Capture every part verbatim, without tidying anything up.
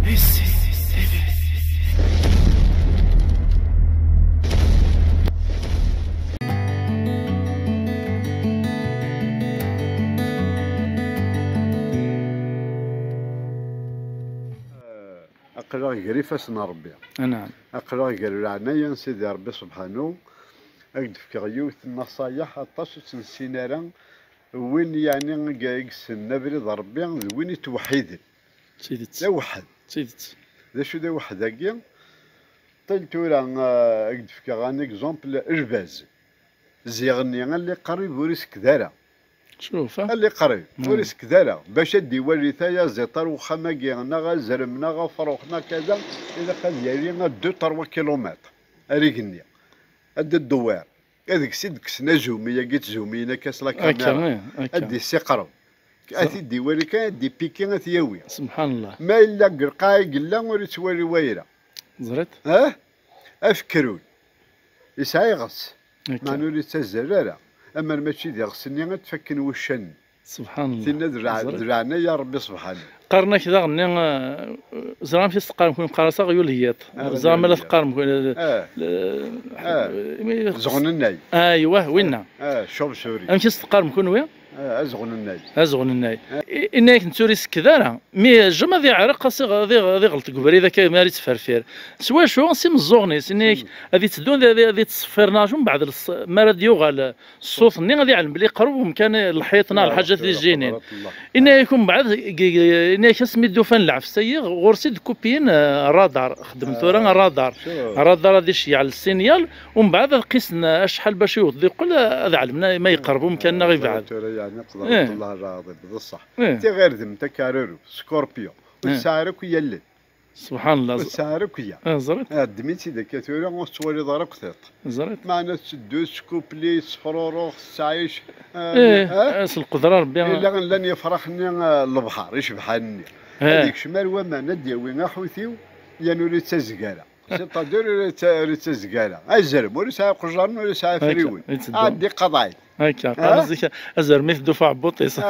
Aql-aɣ gar ifassen n Ṛebbi. Anɛam. Aql-aɣ gar leɛnaya n Sidi Ṛebbi Subḥanu. Ad k-d-fkeɣ yiwet n nnaṣayeḥ, aṭas ur tt-nessin ara. Win yeɛni i i yessnen abrid n Ṛebbi d win ittweḥḥiden. D tidet. D awḥed. D tidet. D acu d awḥed-agi? Ṭil tura, ah, ad k-d-fkeɣ un exemple, lbaz. Ziɣ-nni alli qrib ur isekd ara. Cuf, ah. Alli qrib, hmm, ur isekd ara. Bac ad d-iwali tayaziḍt ar wexxam-agi, neɣ azrem, neɣ afrux, neɣ kada, ilaq ad yali à deux trois kilomètres ar igenni. Ad d-dewwir. Ad deg-s i d-kksen azumi-agi ttzumiyen akka s la caméra. Akka, eh, akka. Ad d-issiqrew. Ad t-id-iwali kan, ad d-ipiki, ad t-yawi. Subḥanallah. Ma yella deg lqaɛa i yella, ur ittwali wayra. Ẓriḍ? Ah? Afekrun. Yesɛa iɣes. Akka. Meɛna ur yettazzal ara. Amer mačči d iɣes-nni ad t-fakken wuccanen. Subḥanallah. Tinna d lɛ-, ẓriɣ, d leɛnaya n Ṛebbi subḥanu. Qqaren-ak daɣen-nni, eh, ẓriɣ amek i s-teqqarem kunwi, qqaren-as aɣyul n yiḍ. Ah, ẓriɣ ma la aɣyul n yiḍ. Teqqarem kunwi, eh, ah, eh, imi- Zeɣnennay. Aywa, winna. Ah, chauve-souris. Amek i s-teqqarem kunwi? Ah, azeɣnennay. Azeɣnennay. Ah. I-, inna-yak netta ur isekd ara. Mi yejjem ad iɛreq, ad s-, ad iɣ-, ad iɣelṭ deg ubrid akka mi ara yettferfir. S wacu? S imeẓẓuɣen-is. Inna-yak ad itteddu ad, ad, ad ittṣeffir nneɛj, mbeɛd les-, mi ara d-yuɣal ṣṣut-nni, ad iɛlem belli iqerreb umkan, lḥiḍ neɣ lḥaǧa tijjinin. Inna-yak umbeɛd, g-, g-, inna-yak asmi d-ufan lɛefs-agi, ɣur-s i d-kupiyen, eh, radar. Xedmen tura radar. Radar ad iceyyeɛ lsinyal, umbeɛd ad qisen acḥal bac iwweḍ d iqqel, ad ɛelmen ma yeqreb umkan neɣ ibɛed. Tura yeɛni qedret Allah lɛaḍim, d ṣṣeḥ. Tiɣirdemt, akaruru, scorpion, ur tesɛi ara akk yallen. Subḥanallah. Ur tesɛi ara akk ya. Ah, ẓriɣ. Ddem-itt-id akka tura, ur tettwaliḍ ara akk tiṭ. Ẓriɣ. Meɛna tetteddu, tettkuplay, tettefrurux, tettɛic. Ah, eh, ah, s lqedra Rebbi. Illa llan yefrax-nni, ah, lebḥer, icebḥan-nni. Eh. Ad yekcem ar waman, ad d-yawi aḥutiw, yan ur yettazeg ara. C'est-à-dire ur yetta-, ur yettazeg ara. Azrem, ur yesɛi iqejjaren, ur yesɛi afriwen. Akka, yetteddu. Ɛeddi qaḍeɛ-it. Akka, qqaren zik azrem iteddu f uɛebbuḍ-is. Ah,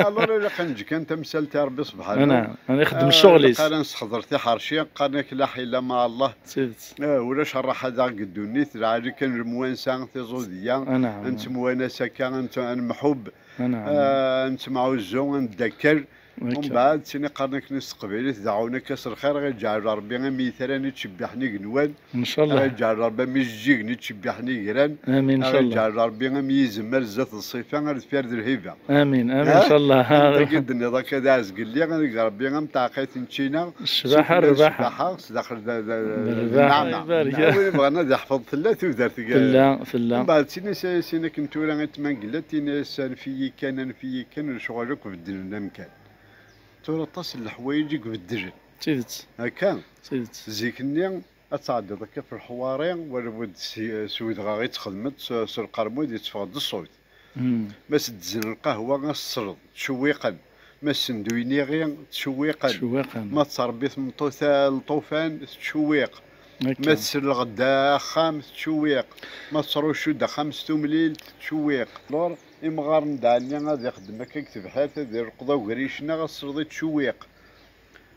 alors ilaq ad neǧǧ kan tamsalt i Ṛebbi subḥanahu. Ana, ana ixeddem ccɣel-is. Ah, ilaq ara nessexder tiḥerci, qqaren-ak la ḥila ma Allah. D tidet. Ah, ulac rraḥa daɣ deg ddunit, lɛali kan lemwansa, tiẓudiya, ad nettemwanas akka, ad nett-, ad nemḥubb, ah, ad nettemɛuzzu, ad neddakker. Umbeɛd, ttini qqaren akken s teqbaylit, deɛɛun akka s lxir, ɣa iǧɛel Ṛebbi am yitran ittcebbiḥen igenwan. Ncallah. Ɣa iǧɛel Ṛebbi am ijeǧǧigen ittcebbiḥen igran. Amin, ncallah. Ɣa iǧɛel Ṛebbi am yizem ar zdat d ṣṣifa, ar deffir d lhiba. Amin, amin, ncallah. Anda i d-tenniḍ akka d aɛezgelli, ɣa iǧɛel Ṛebbi am taɛeqqayt n ččina. Ccbaḥa, rrbaḥa. Ccbaḥa, s daxel d, d, d lneɛma. Win ibɣan ad iḥfeḍ tella tudert. Tella, tella. Umbeɛd, ttini s, sin akken tura i tmangla, ttini-as anef-iyi kan, anef-iyi kan, lecɣal akk beddlen amkan. Tura aṭas n leḥwayeǧ i ibeddlen. D tidet. Akka? D tidet. Zik-nni ad tɛeddiḍ akka f leḥwari, wala wid s-, swidɣa i txedmeḍ s, s lqermud yetteffeɣ-d ṣṣut. Hmm. Ma s-ddzen lqahwa ad s-tesleḍ, ttcewwiqen. Ma ssenduyen iɣi, ttcewwiqen. Ttcewwiqen. Ma tettṛebbi tmeṭṭut, eh, lṭufan, tettcewwiq. Akka. Ma tesselɣed axxam, tettcewwiq. Ma tettṛuccu-d axxam s tumlilt, tettcewwiq. Lor, imɣaren dɛanni ad ixeddem akka deg tebḥirt, ad irqeḍ agerric-nni, ad tesleḍ ittcewwiq. D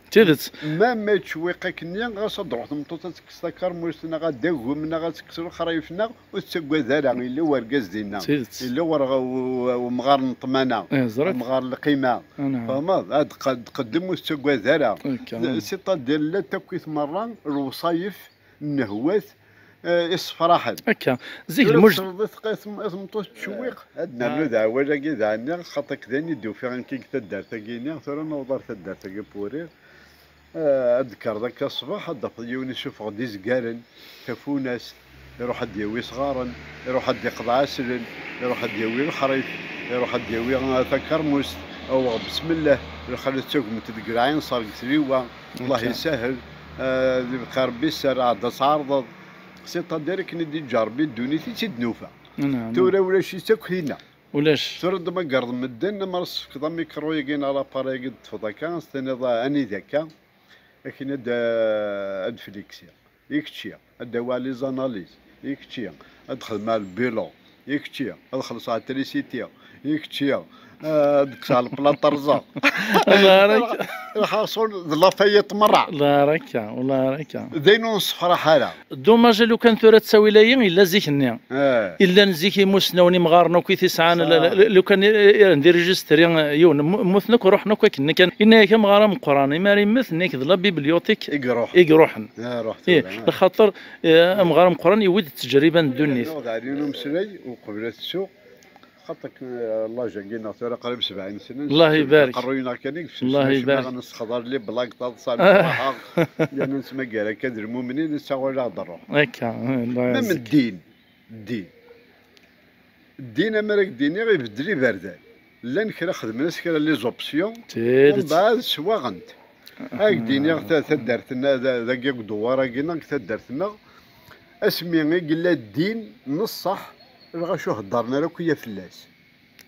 tidet. Ma, ma yettcewwiq akkenni, ɣas ad d-truḥ tmeṭṭut ad tekkes takermust, neɣ ad d-agem, neɣ ad tekkes lexrayef, neɣ ur tettagad ara, yella urgaz dinna. D tidet. Yella wer-, u-, u-, umɣar n ṭṭmana, eh, ẓriɣ, umɣar n lqima. Ah, naɛam. Tfehmeḍ? Ad q-, tqeddem ur tettagad ara. Akka. C'est-à-dire, llant akkit merra lewṣayef, nnehwat, eh, issefraḥen. Akka. Zik tura lmujt- tesleḍ i tq-, i tm-, i tmeṭṭut tettcewwiq. Ad nernu d awal-agi d ɛenni, xaṭi d ayen i d-ufiɣ nekk deg taddart-agi-nni, tura naweḍ ar taddart-agi n Puri. Eh, ad d-tekkreḍ akka ṣṣbeḥ, ad d-tafeḍ yiwen isuffeɣ-d izgaren, tafunast, iruḥ ad d-yawi isɣaren, iruḥ ad d-iqḍeɛ aslen, iruḥ ad d-yawi lexrif, iruḥ ad d-yawi, eh, takermust, aweɣ besmellah, lxalat ttagment deg lɛinṣer, deg tliwa, Allah isahel, eh, di lqi Rebbi sserreɛ-d ad tɛerḍeḍ. C'est-à-dire akken i d-iǧǧa Rebbi ddunit i tt-id-nufa. Tura ulac-itt akk hinna. Ulac. Tura d-tmagreḍ medden, amer ad s-tefkeḍ amikru-agi neɣ l'appareil-agi d-teṭṭfeḍ akka, ad s-tiniḍ, ah, anida akka, akken ad, ad fliksiɣ. I kečči, ad d-awiɣ les analyses. I kečči, ad xedmeɣ le bilan. I kečči, ad xellṣeɣ trisiti. I kečči, Ah, deg sɛa lepla terẓa. Lɣar akka. Lḥaṣul d lafayet merra. Lɣar akka, lɣar akka. D ayen ur nessefraḥ ara. Dommage, lukan tura ttawil-ayi illa zik-nni. Eh. Illan zik imusnawen imɣaren akk i t-isɛan, la- la- lukan i- i- di registri, yiwen, mmu- mmuten akk, ruḥen akk akken kan. Inna-yak amɣar ameqqran, imi ara immet, inna-yak d la bibliothèque i iruḥen. I iruḥen. Eh, ruḥ tura, eh. Lxaṭer, eh, amɣar ameqqran yewwi-d ttejriba n ddunit. Nuɣ d ɛli n umeslay, uqbel ad tsuɣ, xaṭer, eh, laj-agi-nneɣ tura qrib sebɛin sna, Allah ibarek. Aqerruy-nneɣ kan i yefsen, Allah ibarek. Nessexḍer les blagues, taḍsa, lferḥa, yerna nettmagar akka d lmumnin, nettaɣ walaɣ d ṛṛuḥ. Akka, Allah. Même ibarek. Ddin, ddin. Ddin, amar ad k-d-iniɣ, ibeddel iberdan. Llan kra xedmen-as kra les options, tidet. Umbeɛd swaɣen-t. Ad k-d-iniɣ ta- taddart-nneɣ, da- dagi deg udewwar-agi neɣ deg taddart-nneɣ, asmi i yella ddin n ṣṣeḥ, lɣaci ur heddren ara akk iya fell-as.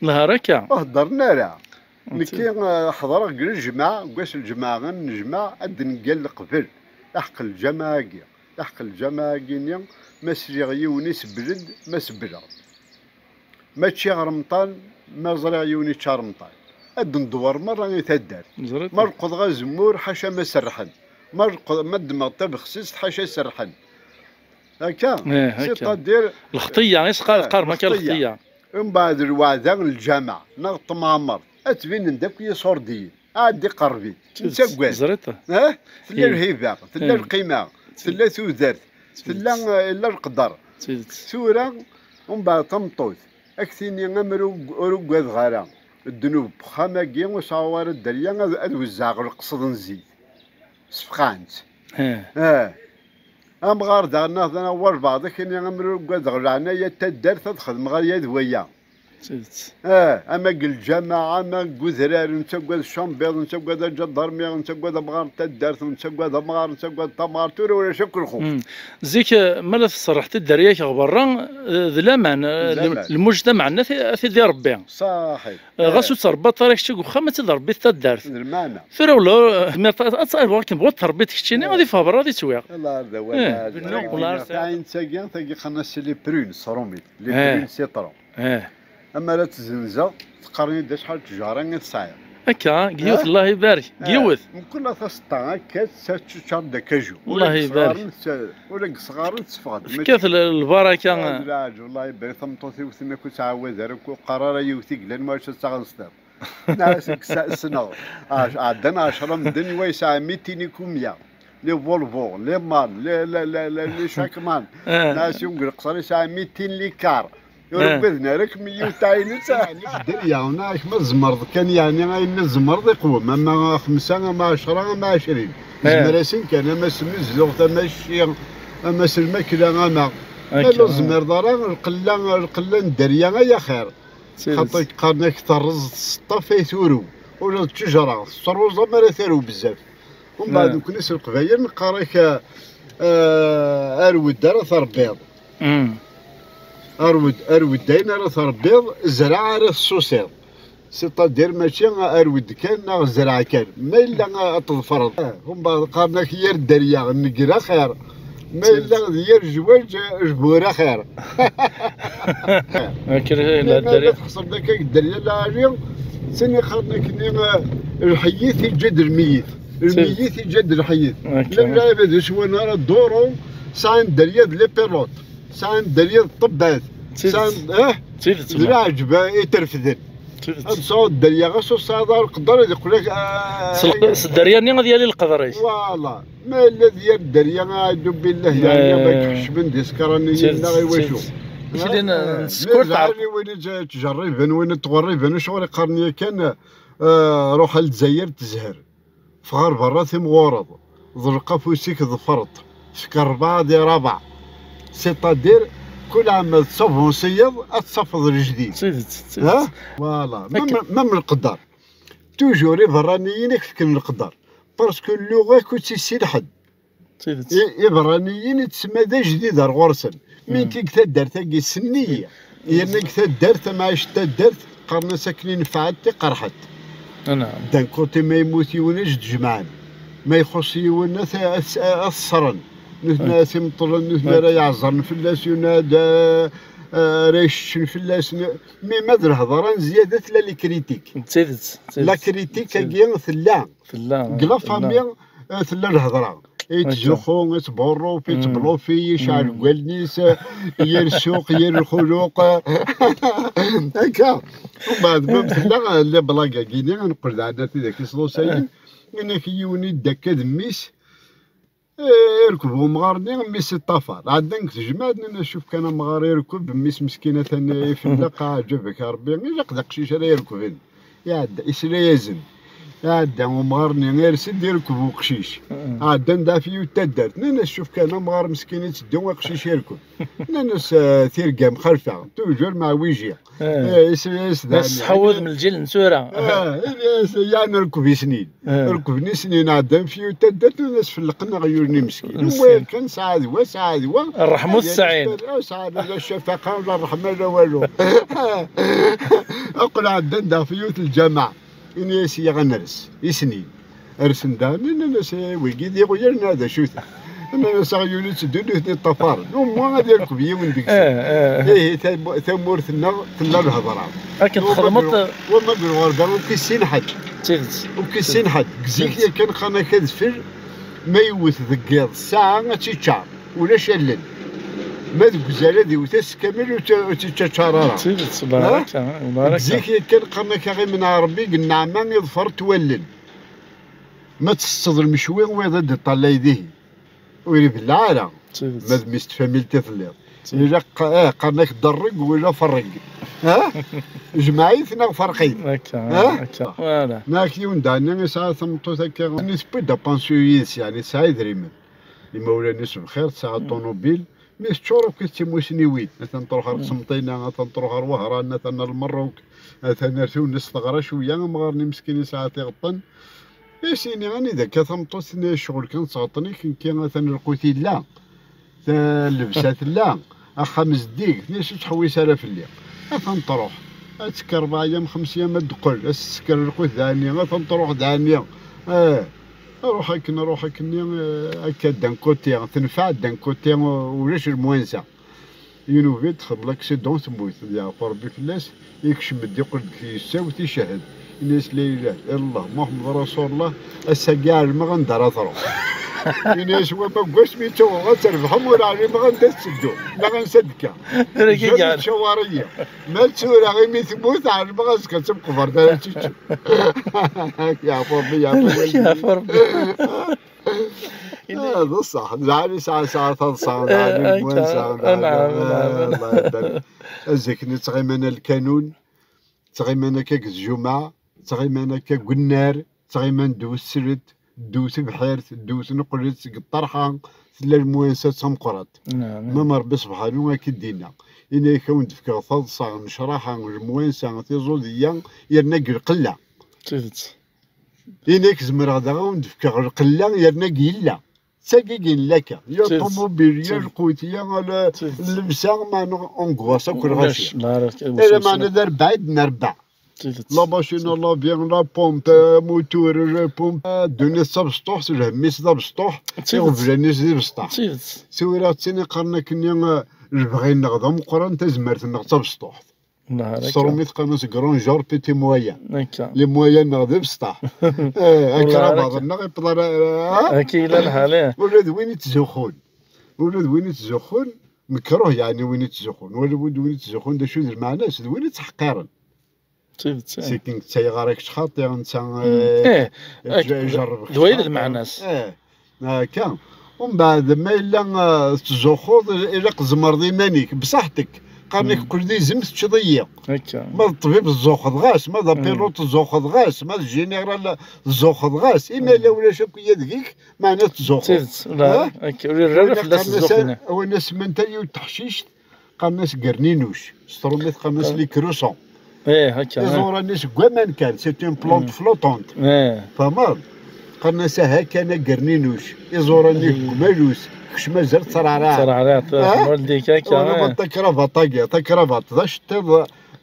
Lhar akka. Ur heddren ara. Nekki, eh, ḥeḍreɣ deg lǧemɛa, deg wass n lǧemɛa ad nennejmaɛ, ad d-neggal leqbel. Aḥeq lǧameɛ-agi, aḥeq lǧameɛ-agi-nni, ma sliɣ yiwen isebbel-d, ma sebbleɣ-d. Ma ččiɣ remṭan, ma ẓriɣ yiwen ičča remṭan. Ad d-ndewwer merra i taddart. Ma leqḍeɣ azemmur, ḥaca ma serrḥen. Ma leqḍ- ma ddmeɣ tabexsist, ḥaca serrḥen. Akka? Eh, akka. C'est-à-dire, lxeṭṭiyya, i s-qqar- eh, qqaren akka lxeṭṭiyya. Lxeṭṭiyya. Umbeɛd lweɛda n lǧameɛ, neɣ temɛemmert, ad tbinen-d akk yiṣurdiyen. Ɛeddi qerreb-it. Tidet, nettagad. Teẓriḍ? Eh? Tella lhiba, tella lqima, tella tudert, tella, eh, illa leqder. Tidet. Tura, umbeɛd tameṭṭut, ad k-tini, amer ur ur ugadeɣ ara ddnub n uxxam-agi, ur sɛuɣ ara dderya ad, ad wezzɛeɣ leqsed n zzit. Sfeqɛen-tt. Eh. Eh. Amɣar daɣen, neɣ, neɣ walbeɛḍ, ad k-ini, amer ur ugadeɣ leɛnaya n taddart, ad xedmeɣ aya d waya. Tidet. Ah, ama deg lǧameɛ, ama deg udrar, nettagad ccambiḍ, nettagad aǧadarmi, nettagad amɣar n taddart, nettagad amɣar, nettagad tamɣart, tura ulac akk lxuf. Mm. Zik, eh, ma la tserreḥ tidderya-k ɣer berra, eh, d laman, eh, d laman. Lmujtamaɛ-nni ad t-, ad t-id-irebbi. Ṣaḥit. Eh, ɣas ur ttrebbaḍ ara kečč deg uxxam, ad tt-id-rebbi taddart. D lmeɛna. Tura wala, eh, tmiḍ, ad, ad, ad, akken tebɣiḍ terbiḍ keččini, ad iffeɣ berra ad ittwiɣ. Wala ar d awal, eh, ar d awal. Tagi, tagi qqaren-as les prunes s rumit. Les prunes citron. Eh. Amar ad tzenzeɣ, teqqar-iyi-d acḥal n ttjara i tesɛiḍ. Akka, deg yiwet, eh? Allah ibarek, deg yiwet. Mkul taseṭṭa akka, teččar-d akaju. Allah ibarek. Ula deg yesɣaren teffeɣ-d. Efk-as l-, lbaraka. Lɛaǧ, Allah ibarek, tameṭṭut-iw tenna-k ur ttɛawad ara, ur qqar ara yiwet i yellan, ma ad taɣen s tiṭ. Nna-as, ssneɣ. Ɛac-, ɛeddan ɛecra medden, wa yesɛa mitin i kumya. Les Volvo, les MAN, les, les, les, les, les Shakman. Eh. Nna-as, yungi leqṣer yesɛa mitin les cars. Ur uggaden ara kem yiwet tɛaynet. Dderya, nna-ak ma tzemreḍ kan, yeɛni ayen ma tzemreḍ iqwem, ama xemsa, ama ɛecra, ama ɛecrin. Zemmer-asen kan, ama s tmezduɣt, ama cci, ama s lmakla, ama. Ma ur tezmireḍ ara, lqella, lqella n dderya ay axir. Xaṭer qqaren-ak terreẓ teṣṭaf ay turew. Ula d ttejra tettruẓ, ama ara tarew bezzaf. Umbeɛd, eh, nekni s Leqbayel neqqar-ak, eh, eh, arwed ara tṛebbiḍ. Mm. Arwed, arwed ayen ara tṛebbiḍ, zreɛ ara tessusiḍ. C'est-à-dire mačči arwed kan neɣ zreɛ kan. Ma yella ad tḍefreḍ. Eh, umbeɛd qqaren-ak yir dderya, nnger axir. Ma yella d yir zzwaǧ, jbur axir. Akken i la dderya. Tḥesbeḍ akka deg dderya lɛali, sin iqqaren akkenni, eh, lḥeyyit iǧǧa-d lmeyyit. Lmeyyit iǧǧa-d lḥeyyit. Akka. Llan lɛibad ur swan ara duru, sɛan dderya d les pilotes, sɛan dderya d ṭṭebbat, sɛan, eh, d leɛǧeb, eh, i terfden. Ad tesɛuḍ dderya, ɣas ur tesɛiḍ ara lqedr, ad iqqel ak, ah, s l-, s dderya-nni ad yali leqder-ik. Voilà. Ma yella d yir dderya, aɛudu billah, yeɛni, eh, ma k-ḥecmen d iskeraniyen neɣ i wacu. Tidet, tidet. Win i ttjerriben, win i ttɣerriben, acuɣer iqqaren yakan, eh, ruḥ ar Lezzayer tezher. Ffeɣ ar berra timɣureḍ, ḍleq afus-ik ḍefreḍ, fek rebɛa di rabeɛ. C'est-à-dire, kul ɛam ad tavunsiyeḍ, ad tafeḍ lejdid. D tidet, d tidet. Ha? Voilà. Même, même leqder. Toujours iberraniyen i k-fken leqder. Parce que lluɣa-k ur tt-issin ḥedd. D tidet. I, iberraniyen i tsemma d ajdid ar ɣur-sen. Mi nekk deg taddart-agi, ssnen-iyi. Yerna deg taddart, amɛic n taddart, qqaren-as akken i nefɛent i qerḥent. Anɛam. D'un côté, ma yemmut yiwen, ad jemɛen. Ma ixuṣṣ yiwen, ad t-, ad t-, ad t-ṣṣren. Nutni ara t-imeṭṭlen, nutni ara iɛeẓren fell-as, yunad, eh, ara yecčen fell-asen. Mi ma d lhedra n zzyada tella les critiques. D tidet, d tidet. La critique-agi tella. Tella, deg la famille, eh, tella lhedra. Yettzuxxu, yettburruf, yettblufi, yecɛel deg wallen-is, eh, yir ssuq, yir lxuluq. Akka. Umbeɛd, ma tella, eh, les blagues-agi-nni, neqqel daɛna tidak iṣḍusayen, yenna-k yiwen idda akka d mmi-s, eh, irkeb umɣar-nni, mmi-s iṭṭafar. Ɛeddan deg tejmaɛt, nnan-as: "Cuf kan amɣar irkeb, mmi-s meskin atan ifelleq, aɛǧab-ak a Rebbi, ilaq d aqcic ara irkben." Iɛedda, isla-yasen. Iɛedda umɣar-nni, ires-d, irkeb uqcic. Ɛeddan d ɣef yiwet taddart. Nnan-as: "Cuf kan, amɣar meskin itteddu, aqcic irkeb." Nnan-as: "Eh, tirga mxalfa, toujours mɛwijiya." Eh, isla-yas d Ass ɛni. Tḥewwed m lǧil n tura. Eh, isla-yas, yeɛni rkeb isnin. Eh. Rkeb isnin, ɛeddan f yiwet taddart, nnan-as: "Felleqen aɣyul-nni meskin." Meskin. Wa kan, sɛad wa, sɛad wa. Ṛṛeḥma ur tesɛin. Ah, sɛad la ccafaqa, la ṛṛeḥma, la walu. Aql ɛeddan daɣ f yiwet lǧameɛ. Ini-as: "Iɣ ad ners isnin." Rsen daɣen, nnan-as: "Eh, wigi d iɣyal neɣ d acu-ten?" Nnan-as: "Aɣyul itteddu, nutni ṭṭafaren. Umwa ad irkeb yiwen deg-sen." Eh, eh. Ihi, tam-, tamurt-nneɣ tella lhedra. Akken txedmeḍ. Wa ma gru ɣer da, ur k-issin ḥedd. D tidet. Ur k-issin ḥedd. Deg zik yakan qqaren-ak adfel, ma yewwet deg yiḍ ssaɛa ad tt-iččar. Ulac allen. Ma deg uzal ad iwet ass kamel ur tt-, ur tt-iččaččar ara. D tidet, baraka, baraka. Zik yakan qqaren-ak aɣimen n Ṛebbi deg nneɛma iḍfer-t wallen. Ma tsetteḍ lmecwi, wiyaḍ ad d-iṭṭalay dihi. Ur ibelleɛ ara. D tidet. Ma d mmi-s n tfamilt i telliḍ. D tidet. Ilaq, eh, qqaren-ak ḍerreg wala ferreg. Ha? Jmeɛ-it neɣ ferq-it. Akka, ha? Akka. Voilà. Neɣ yiwen daɣen yesɛa tameṭṭut akka, nni tewwi-d apansu yid-s, yeɛni tesɛa idrimen. Imawlan-is bxir, tesɛa ṭunubil, mi teččur akk d timusniwin. Atan truḥ ar Qsenṭina, atan truḥ ar Wehran, atan ar Lmerruk, atan ar Tunes, teɣra cwiya, amɣar-nni meskin yesɛa tiɣeṭṭen. Is-ini anida akka tameṭṭut-nni ccɣel kan ttɣeṭṭen-ik, nekki atan lqut illa, ta-, llebsa tella, axxam zeddig, nni-as ur ttḥewwis ara fell-i. Atan truḥ. Ad tekk rebɛa yam, xems yam ad d-teqqel, ad s-tesker lqut dani, atan truḥ dani. Eh, ruḥ akken, ruḥ akken-nni, eh, akka d'un côté, tenfeɛ, d'un côté, ulac lemwansa. Yiwen ubrid texdem l'accident, temmut, ad yeɛfu Rebbi fell-as, ikcem-d, yeqqel-d, yessawet, icehhed. Ini-as: "La ilaha illallah, Muḥemmed Rasulullah, ass-agi ɛelmeɣ anda ara truḥ." Ini-as: "Wa ma deg wasmi ttuɣeɣ ad trebḥem, ur ɛlimeɣ anda tetteddu, neɣ ansa d-tekka." Tura i Jami yeɛlem. Tcawar-iyi. Ma d tura imi temmut, ɛelmeɣ azekka d tameqbert ara tt-iččen. Yeɛfu Rebbi, yeɛfu wallen. Yeɛfu Rebbi. Ah, d ṣṣeḥ. Lɛali sɛa, sɛa taḍsa, eh, lɛali n wansa, eh, lɛali, anɛam, eh, anɛam. Allah ibarek. Azekni ttɣiman ar lkanun, ttɣiman akka deg tjumɛa, ttɣiman akka deg unnar, ttɣiman ddew sret, ddew tebḥirt, ddew tneqlet, deg ṭṭerḥa, tella lemwansa d tameqqrant. Anɛam. Mama Rebbi subḥanu akka i d-yenna. Ini-ak a wen-d-fkeɣ taḍsa, nnecraḥa, lemwansa, tiẓudiya, yerna deg lqella. D tidet. Ini-ak zemreɣ daɣ ad wen-d-fkeɣ lqella yerna deg yella. D tagi i yella akka. Ya ṭumubil, ya lqut, ya la-, llebsa, ma neɣ angoisse akk lɣaci. Ala meɛna d arbaɛa i d-nerbeɛ. La machine à laver, la pompe, amutur, la pompe. Ddunit d tabesṭuḥt, lhemm-is d abesṭuḥ, iɣeblan-is d ibesṭaḥ. Tura ttini qqaren akkenni, eh, lebɣi-nneɣ d ameqqran, tazmert-nneɣ d tabesṭuḥt. S trumit qqaren-as grand genre, petit moyen. Les moyens-nneɣ d ibesṭaḥ. Eh, akrabaḍ-nneɣ iwweḍ ara, ah? Akka yella lḥal, eh. Ula d win ittzuxxun. Ula d win ittzuxxun, mekruh, yeɛni win ittzuxxun. Ula d win ittzuxxun, d acu d lmeɛna-s? D win ittḥeqqiren. D tidet, eh. Sikin d tayeɣ ara kečč xaṭi, netta, eh, ijerreb d wayen d lmeɛna-s. Eh. Akka. Umbeɛd, ma yella, ah, tettzuxxuḍ, ilaq tzemreḍ iman-ik, bṣaḥetek. Qqaren-ak qqel d izem, teččeḍ-iyi. Akka. Ma d ṭṭbib tettzuxxuḍ ɣas, ma d apiluṭ tettzuxxuḍ ɣas, ma d jiniral tettzuxxuḍ ɣas. Imi yella ulac akk iya deg-k, meɛna tettzuxxuḍ. D tidet, la, akka, ur irra ara fell-as zzux-nni. Win asmenta yiwet teḥcict, qqaren-as gerninuc, s trumit qqaren-as les cressons. Eh, akka, eh. Iẓuran-is deg waman kan, c'est une plante flottante. Eh. Tfehmeḍ? Qqaren-as aha kan agerninuc. Iẓuran-is deg umalus, kečč mazal tettreɛriɛeḍ. Tettreɛriɛeḍ, eh? Wala ma d takrabaṭ-agi, takrabaṭ, d aceṭṭiḍ,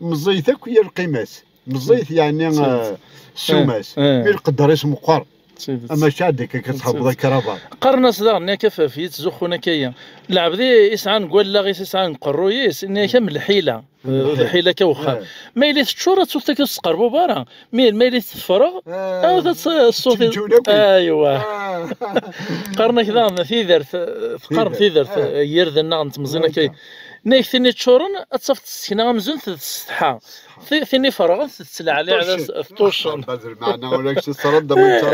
meẓẓiyet akk yir lqima-s. Meẓẓiyet, yeɛni, eh, ssuma-s. Eh, eh. Mi lqedder-is meqqer. Ama caɛd akka ad tḥewweḍ akka rabaḍ. Qqaren-as daɣen akka ɣef yettzuxxun akka-ya. Lɛebd i yesɛan deg wallaɣ-is, yesɛan deg uqerruy-is, nni-ak am lḥila. Lḥila akka wexxam. Ma yella teččur, ad tut akka ur tettqerrub ara. Mi, ma yella tefreɣ, ad tt-, ṣṣut-, aywa. Qqaren-ak daɣen tidert, teqqarem tidert, irden-nneɣ n temẓin akka. Nni-ak tin iččuren, ad tafeḍ tsekna amzun tessetḥa. Ti-, tin iferɣen, tettleɛliɛ, tṭuccen. Tṭuccen. Lmeɛna ulac, tesreddem akka.